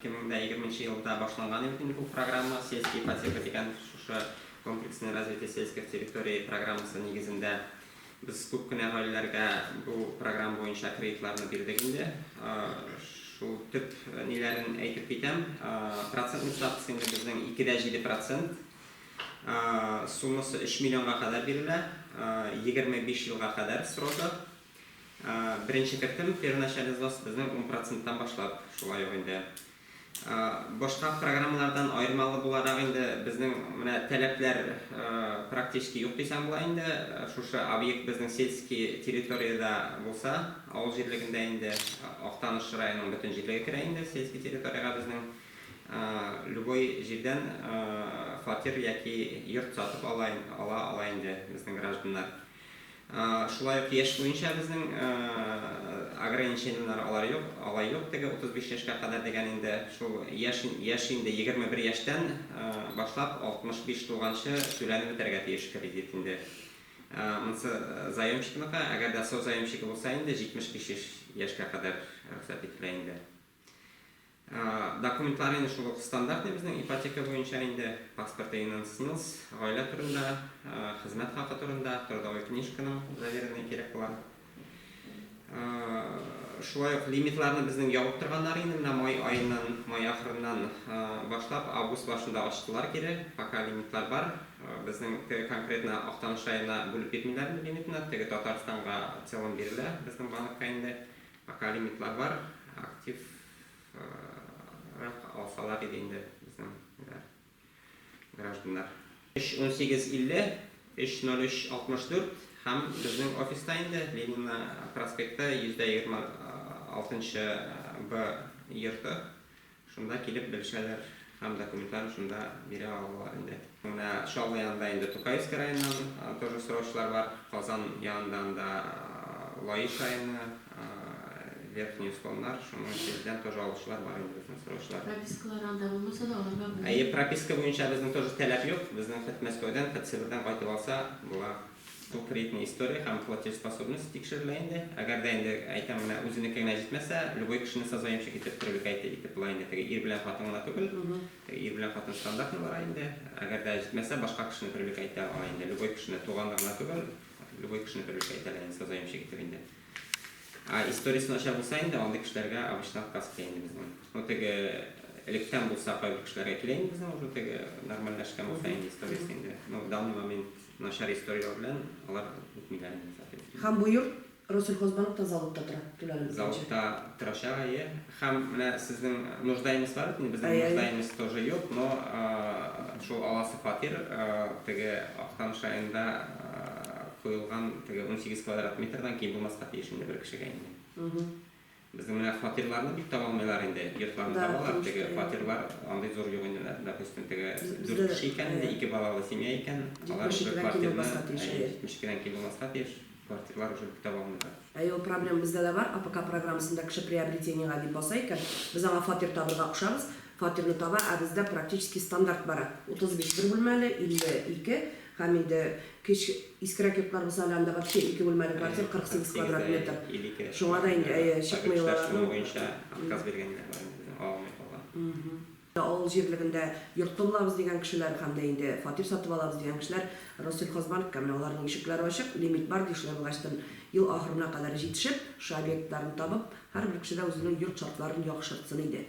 2020 елда башланган иде инде бу программа, «Сельские ипотека» дигән шушы комплексное развитие сельских территорий программасы нигезендә без күп кенә гаиләләргә бу программа буенча кредитларны бирдек инде. Шул төп ниләрен әйтеп китәм. Процентный ставкасы инде безнең 2,7 процент. Суммасы 3 миллионга кадәр бирелә, 25 елга кадәр срогы. Беренче кертем, первоначальный взнос, безнең 10 проценттан башлап, шулай ук инде. Башка программалардан аермалы буларак инде безнең менә таләпләр практически юк дисәң була инде. Шушы объект безнең сельский территориядә булса, авыл җирлегендә инде, Актаныш районының бөтен җирлеге керә инде сельский территориягә безнең. Любой җирдән фатир яки йорт сатып ала ала инде безнең гражданнар. Шулай ук яшь буенча безнең ограничениеләр алар юк, алай юк, теге 35 яшькә кадәр дигән инде. Шул яшь, яшь инде 21 яшьтән башлап 65 тулганчы түләнеп бетәргә тиеш кредит инде. Монысы заемщикныкы, әгәр дә созаемщигы булса инде 75 яшькә кадәр рөхсәт ителә инде. Документлар инде шул ук стандартный безнең ипотека буенча инде, паспорт, ИНН, СНИЛС, гаилә турында, хезмәт хакы турында, трудовой книжканың заверенный кирәк була. Шулай ук лимитларны безнең ябып торганнар инде менә май аеннан, май ахырыннан башлап август башында ачтылар кире, пока лимитлар бар. Безнең теге конкретно Актаныш районына бүлеп бирмиләр инде лимитны, теге Татарстанга в целом бирелә безнең банкка инде. Пока лимитлар бар, актив рак алсалар иде инде безнең ниләр, гражданнар. 3 18 50, 3 03 64 һәм безнең офиста инде Ленина проспекты 126 нчы Б йорты. Шунда килеп белешәләр һәм документларын шунда бирә алалар инде. Менә Чаллы янында инде Тукаевский районыннан тоже сораучылар бар. Казан янында анда Лаеш районы, Верхний Услоннар, шуның җирдән тоже алучылар бар инде безнең сораучылар. Пропискалар анда булмаса да, аларга була. Әйе, прописка буенча безнең тоже таләп юк. Безнең хет Мәскәүдән, хет Себердән кайтып алса була. Бу кредитный история һәм платежеспособность тикшерелә инде. Әгәр дә инде, әйтәм, менә үзенеке генә җитмәсә, любой кешене созаемщик итеп привлекать итеп була инде. Теге ир белән хатын гына түгел, теге ир белән хатын стандартный бара инде. Әгәр дә җитмәсә, башка кешене привлекать итә ала инде. Любой кешене, туганны гына түгел, любой кешене привлекать итә ала инде созаемщик итеп инде. Ә историясе начар булса инде, андый кешеләргә обычно отказ килә инде безнең. Ну, теге электән булса, кайбер кешеләргә килә инде безнең уже теге нормальләшкән булса инде историясе инде. Ну, в данный момент начар историяләр белән алар үтмиләр инде, соответственно. Һәм бу йорт Россельхозбанкта залогта тора, түләнеп беткәнче. Залогта торачак, әйе. Һәм менә сезнең нуждаемость бар бит инде, безнең Әйе, әйе. нуждаемость тоже юк, но шул аласы фатир теге Актаныш районында куелган теге 18 квадрат метрдан ким булмаска тиеш инде бер кешегә инде. Безнең менә фатирларны бик таба алмыйлар инде, йортларны Да, табалар, потому теге что фатирлар андый зур юк инде, допустим, теге Бездә дүрт дә, кеше икән инде, әйе. ике балалы семья икән, алар уже 72-дән ким квартирны, булмаска тиеш, әйе, әйе. 72-дән ким булмаска тиеш, квартирлар уже бик таба алмыйлар. Әйе, ул проблема бездә дә бар, АПК программасында кеше приобретениега дип баса икән, без аңа фатир табырга кушабыз, фатирны таба, ә бездә практически стандарт бара, 35 бер бүлмәле, 52, һәм инде кеч, искерәк йортлар булса әле анда вообще ике бүлмәле Әйе, квартир 48 48, квадрат әйе, метр. 52. Шуңа да инде, әйе, Кайбер чыкмый кешеләр шуның аларның. буенча отказ биргәннәр бар инде безнең, ала алмый калган. Авыл җирлегендә йортлы булабыз дигән кешеләр һәм дә инде фатир сатып алабыз дигән кешеләр Россельхозбанкка, менә аларның ишекләре ачык, лимит бар, ди, шулай булгачтын ел ахырына кадәр җитешеп, шушы объектларны табып, һәрбер кеше дә үзенең йорт шартларын яхшыртсын иде.